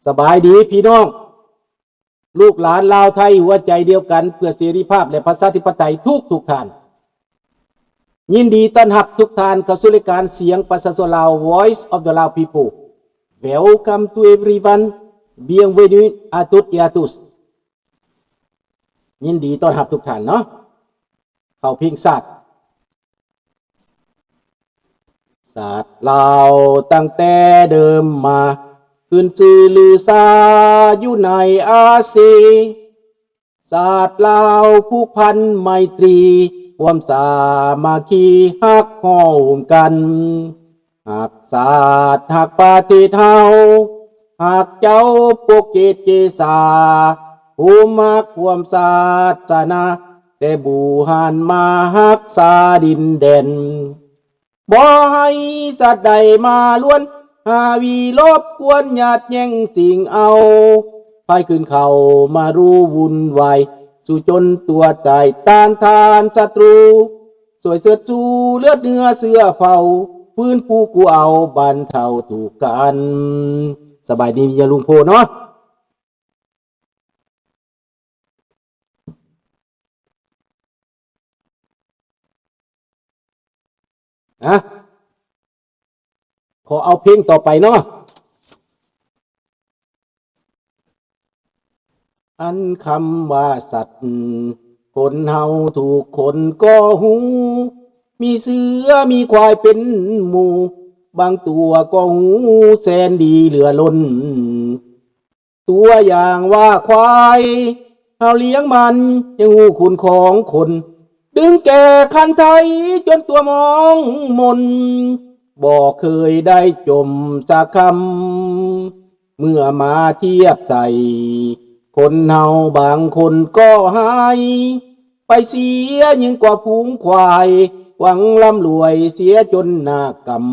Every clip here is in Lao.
ສະບາຍດີພີ່ນ້ອງ ລູກຫຼານລາວໄທຫົວໃຈດຽວກັນເພື່ອເສລີພາບ ແລະ ປະຊາທິປະໄຕທຸກໆທ່ານ. ຍິນດີຕ້ອນຮັບທຸກທ່ານເຂົ້າສູ່ລາຍການສຽງປະຊາຊົນລາວ Voice of the Lao People. Welcome to everyone. Bienvenue à toutes et à tous. ຍິນດີຕ້ອນຮັບທຸກທ່ານເນາະ. ເຂົ້າເພງຊາດ. ຊາດລາວຕັ້ງແຕ່ເດີມມາ ຂຶ້ນຊື່ລືຊາຢູ່ໃນອາຊີ. ຊາດລາວຜູກພັນໄມຕີ ຮ່ວມສາມັກຄີຮັກຮ່ວມກັນ. ຮັກຊາດຮັກປະເທດເຮົາ ຮັກເຈົ້າປົກເກດເກສາ ຮູ້ມັກຮ່ວມສາສະໜາ ແຕ່ບູຮານມາຮັກສາດິນແດນ. ບໍ່ໃຫ້ສັດໃດມາລວນ ຫາວີລົບກວນຍາດແຍ່ງຊິງເອົາ ພາຍຄືນເຂົ້າມາຮູ້ວຸ່ນວາຍ ສູ້ຈົນຕົວຕາຍຕ້ານທານສັດຕູ ຊ່ວຍເຊີດຊູເລືອດເນື້ອເຊື້ອເຜົ່າ ຟື້ນຟູກູ້ເອົາບັນເທົາທຸກກັນ. ສະບາຍດີຍາລຸງໂພເນາະ. ອະ ຂໍເອົາເພງຕໍ່ໄປເນາະ. ອັນຄຳວ່າສັດ ຄົນເຮົາທຸກຄົນກໍຮູ້ ມີເສືອມີຄວາຍເປັນໝູ່ ບາງຕົວກໍຮູ້ແສນດີເຫຼືອລົ້ນ. ຕົວຢ່າງວ່າຄວາຍ ເຮົາລ້ຽງມັນຍັງຮູ້ຄຸນຂອງຄົນ ດຶງແກ່ຄັນໄທຈົນຕົວມອງມົນ ບໍ່ເຄີຍໄດ້ຈົ່ມສັກຄຳ. ເມື່ອມາທຽບໃສ່ ຄົນເຮົາບາງຄົນກໍຮ້າຍ ໄປເສຍຍິ່ງກວ່າຝູງຄວາຍ ຫວັງລ່ຳລວຍເສຍຈົນນາກຳ.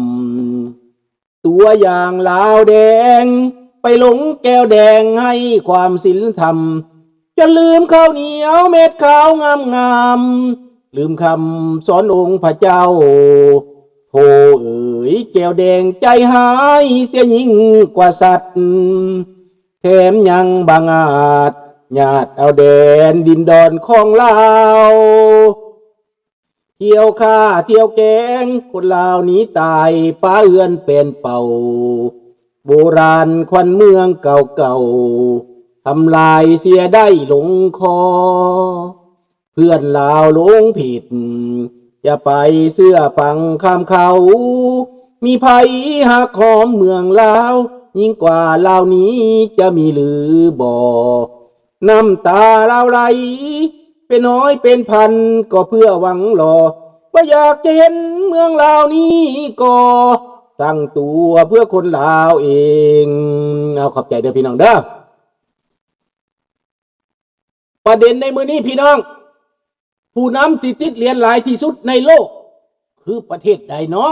ຕົວຢ່າງລາວແດງ ໄປຫຼົງແກ້ວແດງໃຫ້ຄວາມສິນທຳ ຈົນລືມເຂົ້າໜຽວເມັດຂາວງາມໆ ລືມຄຳສອນອົງພະເຈົ້າ. ໂທເອີຍ ແກ້ວແດງໃຈຮ້າຍເສຍຍິ່ງກວ່າສັດ ແຖມຍັງບັງອາດຍາດເອົາແດນດິນດອນຂອງລາວ. ທ່ຽວຂ້າທ່ຽວແກງ ຄົນລາວໜີຕາຍ ປະເຮືອນແປນເປົ່າ ໂບລານຂວັນເມືອງເກົ່າໆ ທຳລາຍເສຍໄດ້ລົງຄໍ. ເພື່ອນລາວຫຼົງຜິດ ຢ່າໄປເຊື່ອຟັງຄຳເຂົາ ມີໃຜຮັກຫອມເມືອງລາວ ຍິ່ງກວ່າລາວນີ້ຈະມີຫຼືບໍ່? ນ້ຳຕາລາວໄຫຼເປັນຮ້ອຍເປັນພັນ ກໍເພື່ອຫວັງລໍ ວ່າຢາກຈະເຫັນເມືອງລາວນີ້ກໍຕັ້ງຕົວເພື່ອຄົນລາວເອງ. ເອົາ ຂອບໃຈເດີພີ່ນ້ອງເດີ. ປະເດັນໃນມື້ນີ້ພີ່ນ້ອງ ຜູ້ນຳທີ່ຕິດຫຼຽນຫຼາຍທີ່ສຸດໃນໂລກ ຄືປະເທດໃດເນາະ?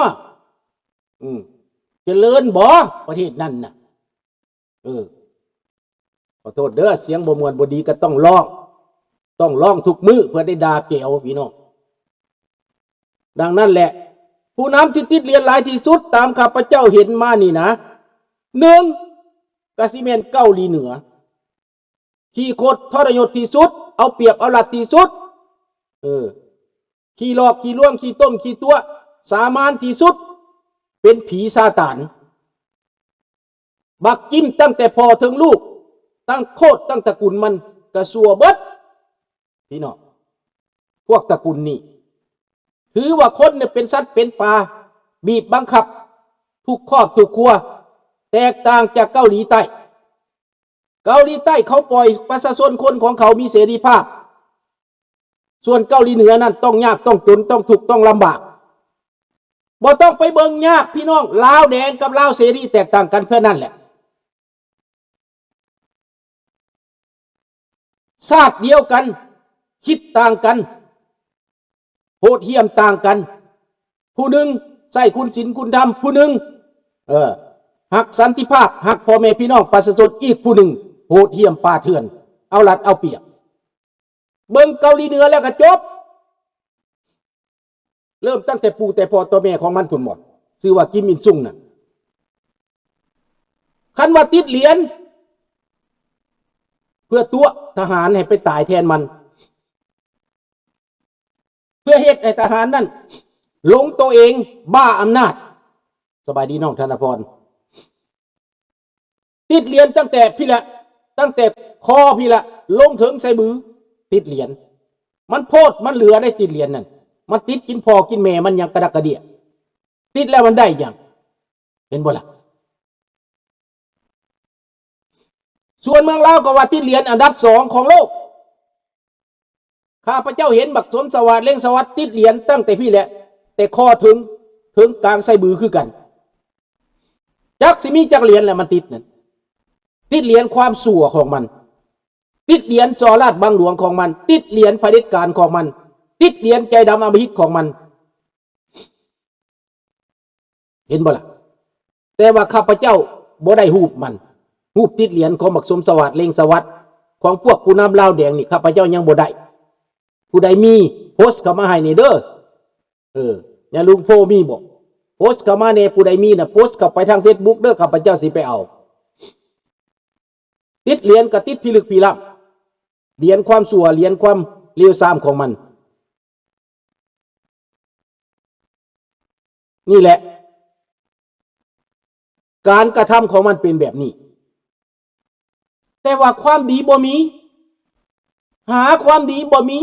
ອືມ ຈະເລີນບໍ່ ປະເທດນັ້ນນະ? ເອີ ຂໍໂທດເດີ ສຽງບໍ່ມ່ວນບໍ່ດີກໍຕ້ອງຮ້ອງ ຕ້ອງຮ້ອງທຸກມື້ເພື່ອໄດ້ດ່າແກວພີ່ນ້ອງ. ດັ່ງນັ້ນແຫຼະ ຜູ້ນຳທີ່ຕິດຫຼຽນຫຼາຍທີ່ສຸດຕາມຂ້າພະເຈົ້າເຫັນມານີ້ນະ ໜຶ່ງ ກະຊິແມ່ນເກົາຫຼີເໜືອ ຂີ້ຄົດທໍລະຍົດທີ່ສຸດ ເອົາປຽບເອົາລັດທີ່ສຸດ ເອີ ຂີ້ຫຼອກຂີ້ລວງ ຂີ້ຕົ້ມຂີ້ຕົວະ ສາມານທີ່ສຸດ ເປັນຜີຊາຕານ ບັກກິມຕັ້ງແຕ່ພໍ່ເຖິງລູກ ຕັ້ງໂຄດຕັ້ງຕະກຸນມັນກະຊົ່ວເບິດ ພີ່ນ້ອງ. ພວກຕະກຸນນີ້ ຖືວ່າຄົນນີ້ເປັນສັດເປັນປາ ບີບບັງຄັບທຸກຄອບທຸກຄົວ ແຕກຕ່າງຈາກເກົາຫຼີໃຕ້. ເກົາຫຼີໃຕ້ເຂົາປ່ອຍປະຊາຊົນຄົນຂອງເຂົາມີເສລີພາບ ສ່ວນເກົາຫຼີເໜືອນັ້ນຕ້ອງຍາກຕ້ອງຈົນ ຕ້ອງທຸກຕ້ອງລຳບາກ. ບໍ່ຕ້ອງໄປເບິ່ງຍາກພີ່ນ້ອງ ລາວແດງກັບລາວເສລີແຕກຕ່າງກັນເທົ່ານັ້ນແຫຼະ. ຊາດດຽວກັນ ຄິດຕ່າງກັນ ໂຫດຫ້ຽມຕ່າງກັນ ຜູ້ໜຶ່ງໃຊ້ຄຸນສິນຄຸນທຳ ຜູ້ໜຶ່ງ ເອີ ຮັກສັນຕິພາບ ຮັກພໍ່ແມ່ພີ່ນ້ອງປະຊາຊົນ ອີກຜູ້ໜຶ່ງໂຫດຫ້ຽມປ່າເຖື່ອນ ເອົາລັດເອົາປຽບ. ເບິ່ງເກົາຫຼີເໜືອແລ້ວກໍຈົບ ເລີ່ມຕັ້ງແຕ່ປູ່ແຕ່ພໍ່ຕໍ່ແມ່ຂອງມັນພຸ້ນບໍ ຊື່ວ່າກິມອິນຊຸງນະ. ຄັນວ່າຕິດຫຼຽນ ພື່ອຕົວະທະຫານໃຫ້ໄປຕາຍແທນມັນ ເພື່ອເຮັດໃຫ້ທະຫານນັ້ນຫຼົງໂຕເອງ ບ້າອຳນາດ. ສະບາຍດີນ້ອງທະນະພອນ. ຕິດຫຼຽນຕັ້ງແຕ່ພີ້ລະ ຕັ້ງແຕ່ຄໍພີ້ລະ ລົງເຖິງສາຍບື ຕິດຫຼຽນ. ມັນໂພດມັນເຫຼືອໄດ໋ ຕິດຫຼຽນນັ້ນ. ມັນຕິດກິນພໍ່ກິນແມ່ມັນຫຍັງກະດັກກະເດຍ. ຕິດແລ້ວມັນໄດ້ຫຍັງ? ເຫັນບໍ່ລະ? ສ່ວນເມືອງລາວກໍວ່າຕິດຫຼຽນອັນດັບສອງຂອງໂລກ. ຂ້າພະເຈົ້າເຫັນບັກສົມສະຫວາດ ເລັງສະຫວັດ ຕິດຫຼຽນຕັ້ງແຕ່ພີ້ແຫຼະ ແຕ່ຄໍເຖິງ ເຖິງກາງສາຍບືຄືກັນ. ຈັກຊິມີຈັກຫຼຽນແຫຼະມັນຕິດນັ້ນ. ຕິດຫຼຽນຄວາມຊົ່ວຂອງມັນ, ຕິດຫຼຽນສໍ້ລາດບັງຫຼວງຂອງມັນ, ຕິດຫຼຽນຜະເດັດການຂອງມັນ, ຕິດຫຼຽນໃຈດຳອຳມະຫິດຂອງມັນ. ເຫັນບໍ່ລະ? ແຕ່ວ່າຂ້າພະເຈົ້າບໍ່ໄດ້ຮູບມັນ, ຮູບຕິດຫຼຽນຂອງບັກສົມສະຫວາດ ເລັງສະຫວັດ ຂອງພວກຜູ້ນຳລາວແດງນີ້ ຂ້າພະເຈົ້າຍັງບໍ່ໄດ້. ຜູ້ໃດມີໂພສເຂົ້າມາໃຫ້ແດ່ເດີ້. ເອີ ຍາລຸງໂພມີບໍ່? ໂພສເຂົ້າມາແດ່, ຜູ້ໃດມີນະ ໂພສເຂົ້າໄປທາງເຟສບຸກເດີ້, ຂ້າພະເຈົ້າຊິໄປເອົາ. ຕິດຫຼຽນກໍຕິດພິລຶກພິລ່ຳ, ຫຼຽນຄວາມຊົ່ວ, ຫຼຽນຄວາມເລວຊາມຂອງມັນ. ນີ້ແຫຼະ ການກະທຳຂອງມັນເປັນແບບນີ້. ແຕ່ວ່າຄວາມດີບໍ່ມີ, ຫາຄວາມດີບໍ່ມີ.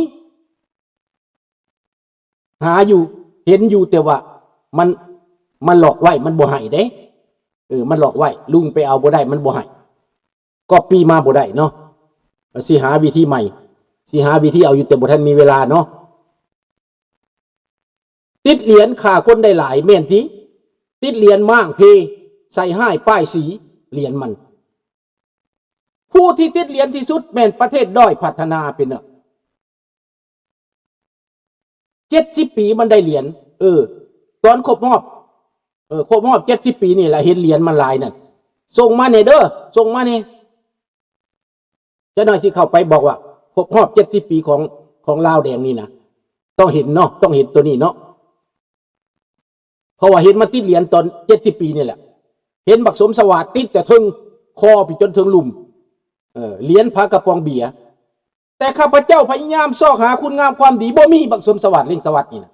ຫາຢູ່ ເຫັນຢູ່ ແຕ່ວ່າມັນ ມັນຫຼອກໄວ້ ມັນບໍ່ໃຫ້ເດ້. ເອີ ມັນຫຼອກໄວ້ ລຸງໄປເອົາບໍ່ໄດ້ ມັນບໍ່ໃຫ້. ກອບປີ້ມາບໍ່ໄດ້ເນາະ, ຊິຫາວິທີໃໝ່ ຊິຫາວິທີເອົາຢູ່ ແຕ່ບໍ່ທັນມີເວລາເນາະ. ຕິດຫຼຽນຂ້າຄົນໄດ້ຫຼາຍແມ່ນຕິ? ຕິດຫຼຽນມ້າງເພ ໃສ່ຮ້າຍປ້າຍສີຫຼຽນມັນ. ຜູ້ທີ່ຕິດຫຼຽນທີ່ສຸດແມ່ນປະເທດດ້ອຍພັດທະນາເປັນເນາະ. ເຈັດສິບປີມັນໄດ້ຫຼຽນ. ເອີ ຕອນຄົບຮອບ ເອີ ຄົບຮອບເຈັດສິບປີນີ້ລະ ເຫັນຫຼຽນມັນຫຼາຍນັ້ນ. ສົ່ງມາແດ່ເດີ ສົ່ງມາແດ່. ຈັກໜ້ອຍຊິເຂົ້າໄປບອກວ່າ ຄົບຮອບເຈັດສິບປີຂອງ ຂອງລາວແດງນີ້ນະ. ຕ້ອງເຫັນເນາະ, ຕ້ອງເຫັນໂຕນີ້ເນາະ. ເພາະວ່າເຫັນມັນຕິດຫຼຽນຕອນເຈັດສິບປີນີ້ແຫຼະ. ເຫັນບັກສົມສະຫວາດຕິດແຕ່ເທິງຄໍໄປຈົນເທິງລຸ່ມ. ເອີ ຫຼຽນຝາກະປ໋ອງເບຍ. ແຕ່ຂ້າພະເຈົ້າພະຍາຍາມຊອກຫາຄຸນງາມຄວາມດີ ບໍ່ມີ. ບັກສົມສະຫວາດ ເລັງສະຫວັດນີ້ນະ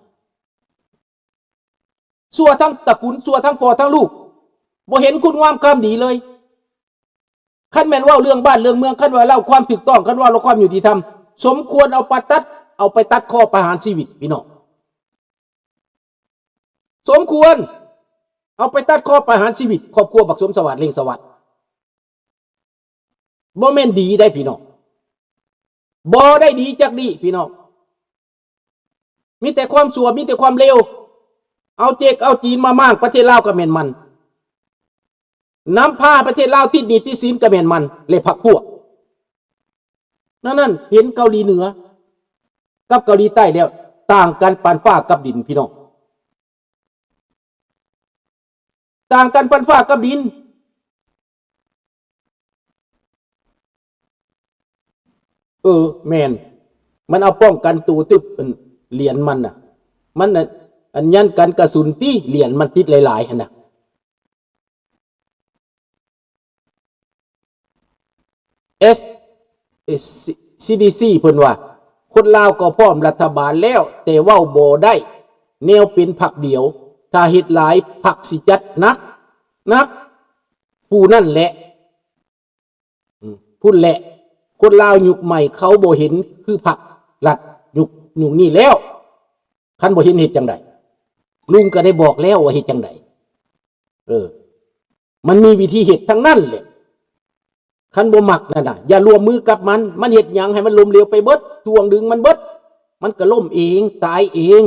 ຊົ່ວທັງຕະກຸນ ຊົ່ວທັງພໍ່ທັງລູກ, ບໍ່ເຫັນຄຸນງາມຄວາມດີເລີຍ. ຄັນແມ່ນເວົ້າເລື່ອງບ້ານເລື່ອງເມືອງ, ຄັນວ່າເລົ່າຄວາມຖືກຕ້ອງ, ຄັນເວົ້າເລື່ອງຄວາມຍຸຕິທຳ, ສົມຄວນເອົາປະຕັດ ເອົາໄປຕັດຄໍປະຫານຊີວິດ ພີ່ນ້ອງ. ສົມຄວນເອົາໄປຕັດຄໍປະຫານຊີວິດຄອບຄົວບັກສົມສະຫວາດ ເລັງສະຫວັດ. ບໍ່ແມ່ນດີໄດ໋ພີ່ນ້ອງ, ບໍ່ໄດ້ດີຈັກດີ້ພີ່ນ້ອງ. ມີແຕ່ຄວາມຊົ່ວ ມີແຕ່ຄວາມເລວ. ເອົາເຈັກເອົາຈີນມາມ້າງປະເທດລາວກໍແມ່ນມັນ, ນຳພາປະເທດລາວຕິດໜີ້ຕິດສິນກໍແມ່ນມັນ ແລະ ພັກພວກ. ນັ້ນນັ້ນ ເຫັນເກົາຫຼີເໜືອກັບເກົາຫຼີໃຕ້ແລ້ວ ຕ່າງກັນປານຟ້າກັບດິນ ພີ່ນ້ອງ. ຕ່າງກັນປານຟ້າກັບດິນ. ເອີ ແມ່ນ. ມັນເອົາປ້ອງກັນໂຕຕຶບ ອັນ ຫຼຽນມັນນະ. ມັນ ອັນ ອັນ ຍັນກັນກະສຸນຕິ ຫຼຽນມັນຕິດຫຼາຍໆຫັ້ນນະ. ເອສ ເອສ ຊີດີຊີ ເພິ່ນວ່າ ຄົນລາວກໍພ້ອມລັດຖະບານແລ້ວ ແຕ່ເວົ້າບໍ່ໄດ້ ແນວເປັນພັກດຽວ ຖ້າເຮັດຫຼາຍພັກຊິຈັດໜັກ ໜັກ ຜູ້ນັ້ນແຫຼະ ອືມ ພຸ້ນແຫຼະ ຄົນລາວຍຸກໃໝ່ເຂົາບໍ່ເຫັນຄືພັກລັດຍຸກ ຍຸກນີ້ແລ້ວ. ຄັນບໍ່ເຫັນເຮັດຈັ່ງໃດ? ລຸງກໍໄດ້ບອກແລ້ວວ່າເຮັດຈັ່ງໃດ. ເອີ ມັນມີວິທີເຮັດທັງນັ້ນແຫຼະ. ຄັນບໍ່ມັກນັ້ນນະ ຢ່າຮ່ວມມືກັບມັນ. ມັນເຮັດຫຍັງໃຫ້ມັນລົ້ມເຫຼວໄປເບິດ, ຖ່ວງດຶງມັນເບິດ, ມັນກໍລົ້ມເອງ, ຕາຍເອງ.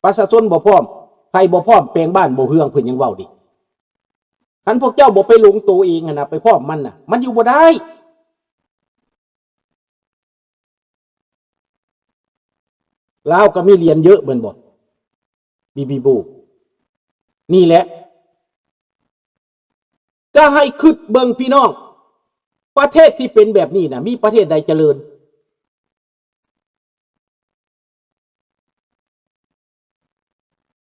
ປະຊາຊົນບໍ່ພ້ອມ, ໃຜບໍ່ພ້ອມ, ແປງບ້ານບໍ່ເຮືອງ, ເພິ່ນຍັງເວົ້າເດ. ຄັນພວກເຈົ້າບໍ່ໄປຫຼົງໂຕເອງຫັ້ນນະ, ໄປພ້ອມມັນນະ, ມັນຢູ່ບໍ່ໄດ້. ລາວກໍມີຫຼຽນເຍອະແມ່ນບໍ່? ບີບີບູ ນີ້ແຫຼະ ກໍໃຫ້ຄິດເບິ່ງພີ່ນ້ອງ, ປະເທດທີ່ເປັນແບບນີ້ນະ ມີປະເທດໃດຈະເລີນ?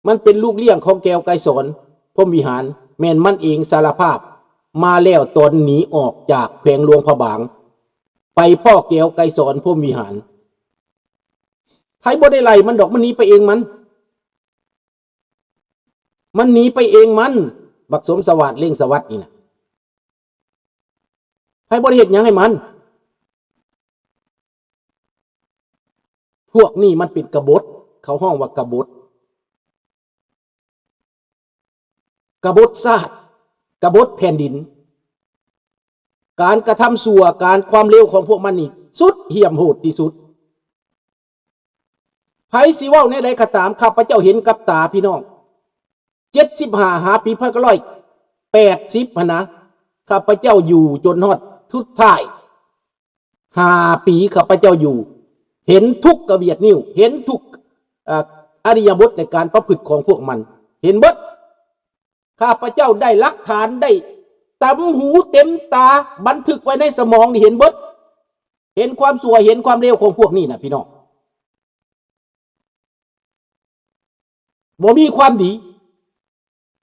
ມັນເປັນລູກລ້ຽງຂອງແກ້ວໄກສອນ ພົມວິຫານ, ແມ່ນມັນເອງສາລະພາບ ມາແລ້ວຕອນໜີອອກຈາກແຂວງຫຼວງພະບາງ ໄປພໍ້ແກ້ວໄກສອນ ພົມວິຫານ. ໃຜບໍ່ໄດ້ໄລ່ມັນດອກ, ມັນໜີໄປເອງມັນ. ມັນໜີໄປເອງມັນ, ບັກສົມສະຫວາດ ເລັ່ງສະຫວັດນີ້ນະ. ໃຜບໍ່ໄດ້ເຮັດຫຍັງໃຫ້ມັນ. ພວກນີ້ມັນເປັນກະບົດ, ເຂົາຮ້ອງວ່າກະບົດ. ກະບົດຊາດ, ກະບົດແຜ່ນດິນ. ການກະທຳຊົ່ວ, ການຄວາມເລວຂອງພວກມັນນີ້ສຸດຫ່ຽມໂຫດທີ່ສຸດ. ໃຜຊິເວົ້າແນວໃດກໍຕາມ, ຂ້າພະເຈົ້າເຫັນກັບຕາພີ່ນ້ອງ, ເຈັດສິບຫ້າ ຫາປີພັນເກົ້າຮ້ອຍແປດສິບຫັ້ນນະ, ຂ້າພະເຈົ້າຢູ່ຈົນຮອດສຸດທ້າຍ ຫ້າປີ ຂ້າພະເຈົ້າຢູ່ ເຫັນທຸກກະບຽດນິ້ວ, ເຫັນທຸກ ອາ ອາລິຍະບົດໃນການປະພຶດຂອງພວກມັນ, ເຫັນເບິດ. ຂ້າພະເຈົ້າໄດ້ຫຼັກຖານ, ໄດ້ຕຳຫູເຕັມຕາ, ບັນທຶກໄວ້ໃນສະໝອງນີ້ເຫັນເບິດ, ເຫັນຄວາມຊົ່ວ, ເຫັນຄວາມເລວຂອງພວກນີ້ນະ ພີ່ນ້ອງ. ບໍ່ມີຄວາມດີ,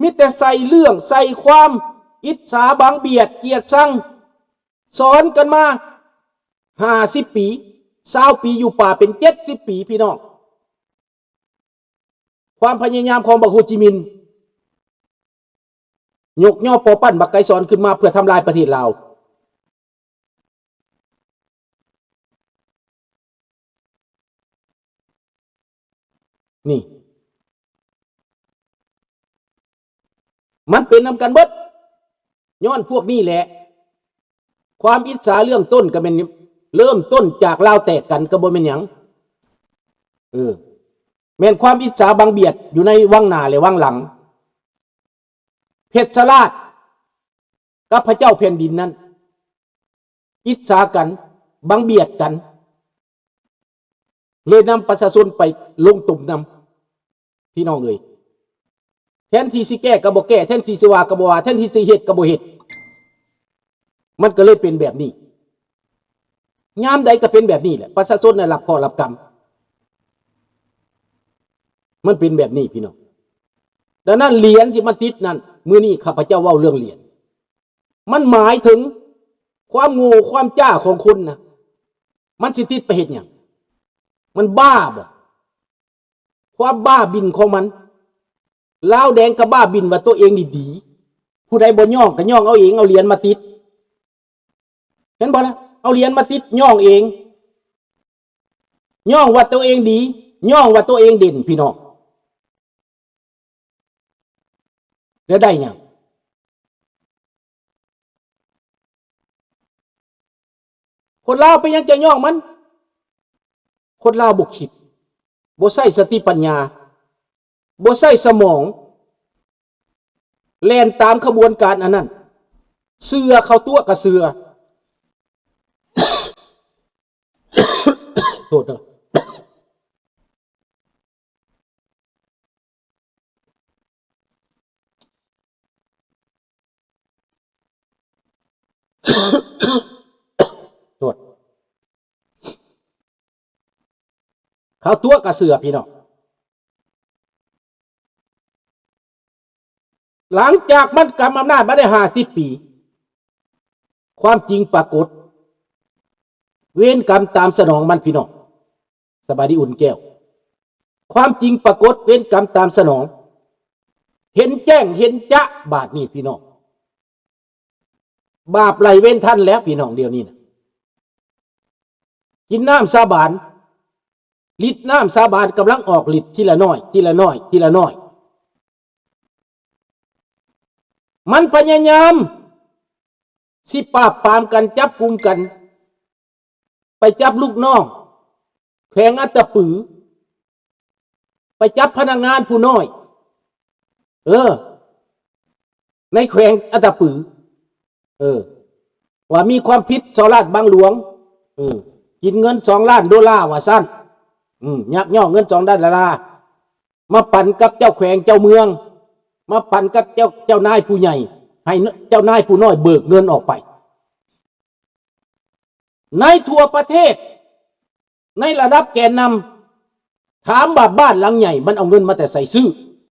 ມີແຕ່ໃສ່ເລື່ອງ ໃສ່ຄວາມອິດສາ ບັງບຽດ ກຽດຊັງ, ສອນກັນມາຫ້າສິບປີ ຊາວປີ ຢູ່ປ່າເປັນເຈັດສິບປີ ພີ່ນ້ອງ. ຄວາມພະຍາຍາມຂອງບັກໂຮຈິມິນ ຍົກຍໍປໍ້ປັ້ນບັກໄກສອນຂຶ້ນມາເພື່ອທຳລາຍປະເທດລາວ. ນີ້ ມັນເປັນນຳກັນເບິດ ຍ້ອນພວກນີ້ແຫຼະ. ຄວາມອິດສາເລື່ອງຕົ້ນກໍແມ່ນເລີ່ມຕົ້ນຈາກລາວແຕກກັນ ກໍບໍ່ແມ່ນຫຍັງ. ເອີ ແມ່ນຄວາມອິດສາບັງບຽດຢູ່ໃນວັງໜ້າ ແລະ ວັງຫຼັງ. ເພັດຊະລາດກັບພະເຈົ້າແຜ່ນດິນນັ້ນ ອິດສາກັນ ບັງບຽດກັນ ເລີຍນຳປະຊາຊົນໄປລົງຕົມນຳ ພີ່ນ້ອງເອີຍ. ແທນທີ່ຊິແກ້ກໍບໍ່ແກ້, ແທນທີ່ຊິວ່າກໍບໍ່ວ່າ, ແທນທີ່ຊິເຮັດກໍບໍ່ເຮັດ. ມັນກໍເລີຍເປັນແບບນີ້. ຍາມໃດກໍເປັນແບບນີ້ແຫຼະ, ປະຊາຊົນນະຮັບເຄາະຮັບກຳ. ມັນເປັນແບບນີ້ພີ່ນ້ອງ. ດັ່ງນັ້ນ ຫຼຽນທີ່ມັນຕິດນັ້ນ, ມື້ນີ້ຂ້າພະເຈົ້າເວົ້າເລື່ອງຫຼຽນ. ມັນໝາຍເຖິງຄວາມໂງ່ຄວາມຈ້າຂອງຄົນນະ. ມັນຊິຕິດໄປເຮັດຫຍັງ? ມັນບ້າບໍ? ຄວາມບ້າບິນຂອງມັນ. ລາວແດງກໍບ້າບິນວ່າຕົວເອງນີ້ດີ. ຜູ້ໃດບໍ່ຍ້ອງກໍຍ້ອງເອົາເອງ, ເອົາຫຼຽນມາຕິດ. ເຫັນບໍ່ລະ? ເອົາຫຼຽນມາຕິດ, ຍ້ອງເອງ. ຍ້ອງວ່າຕົວເອງດີ, ຍ້ອງວ່າຕົວເອງເດັ່ນ, ພີ່ນ້ອງ. ແລ້ວໄດ້ຫຍັງ? ຄົນລາວເປັນຫຍັງຈະຍ້ອງມັນ? ຄົນລາວບໍ່ຄິດ, ບໍ່ໃຊ້ສະຕິປັນຍາ, ບໍ່ໃຊ້ສະໝອງ, ແລ່ນຕາມຂະບວນການອັນນັ້ນ, ເຊື່ອເຂົາຕົວະກໍເຊື່ອ. ໂທດເດີ. ໂທດ. ເຂົາຕົວະກໍເຊື່ອ ພີ່ນ້ອງ. ຫຼັງຈາກມັນກຳອຳນາດມາໄດ້ຫ້າສິບປີ, ຄວາມຈິງປາກົດ, ເວນກຳຕາມສະໜອງມັນ ພີ່ນ້ອງ. ສະບາຍດີອຸ່ນແກ້ວ. ຄວາມຈິງປາກົດ, ເວນກຳຕາມສະໜອງ. ເຫັນແຈ້ງເຫັນຈະບາດນີ້ ພີ່ນ້ອງ. ບາບໄລ່ເວນທັນແລ້ວ ພີ່ນ້ອງ, ດຽວນີ້ນະ ກິນນ້ຳສາບານ, ລິດນ້ຳສາບານກຳລັງອອກລິດທີລະໜ້ອຍ, ທີລະໜ້ອຍ, ທີລະໜ້ອຍ. ມັນພະຍາຍາມຊິປາບປາມກັນ, ຈັບກຸມກັນ, ໄປຈັບລູກນ້ອງແຂວງອັດຕະປື, ໄປຈັບພະນັກງານຜູ້ນ້ອຍ, ເອີ, ໃນແຂວງອັດຕະປື, ເອີ, ວ່າມີຄວາມຜິດສໍ້ລາດບັງຫຼວງ, ເອີ, ກິນເງິນສອງລ້ານໂດລາວ່າຊັ້ນ, ອືມ, ຍັກຍອກເງິນສອງລ້ານໂດລາ ມາປັນກັບເຈົ້າແຂວງເຈົ້າເມືອງ, ມາປັນກັບເຈົ້າ, ເຈົ້ານາຍຜູ້ໃຫຍ່, ໃຫ້ເຈົ້ານາຍຜູ້ນ້ອຍເບີກເງິນອອກໄປ. ໃນທົ່ວປະເທດ, ໃນລະດັບແກນນຳ, ຖາມວ່າບ້ານຫຼັງໃຫຍ່ມັນເອົາເງິນມາແຕ່ໃສຊື້?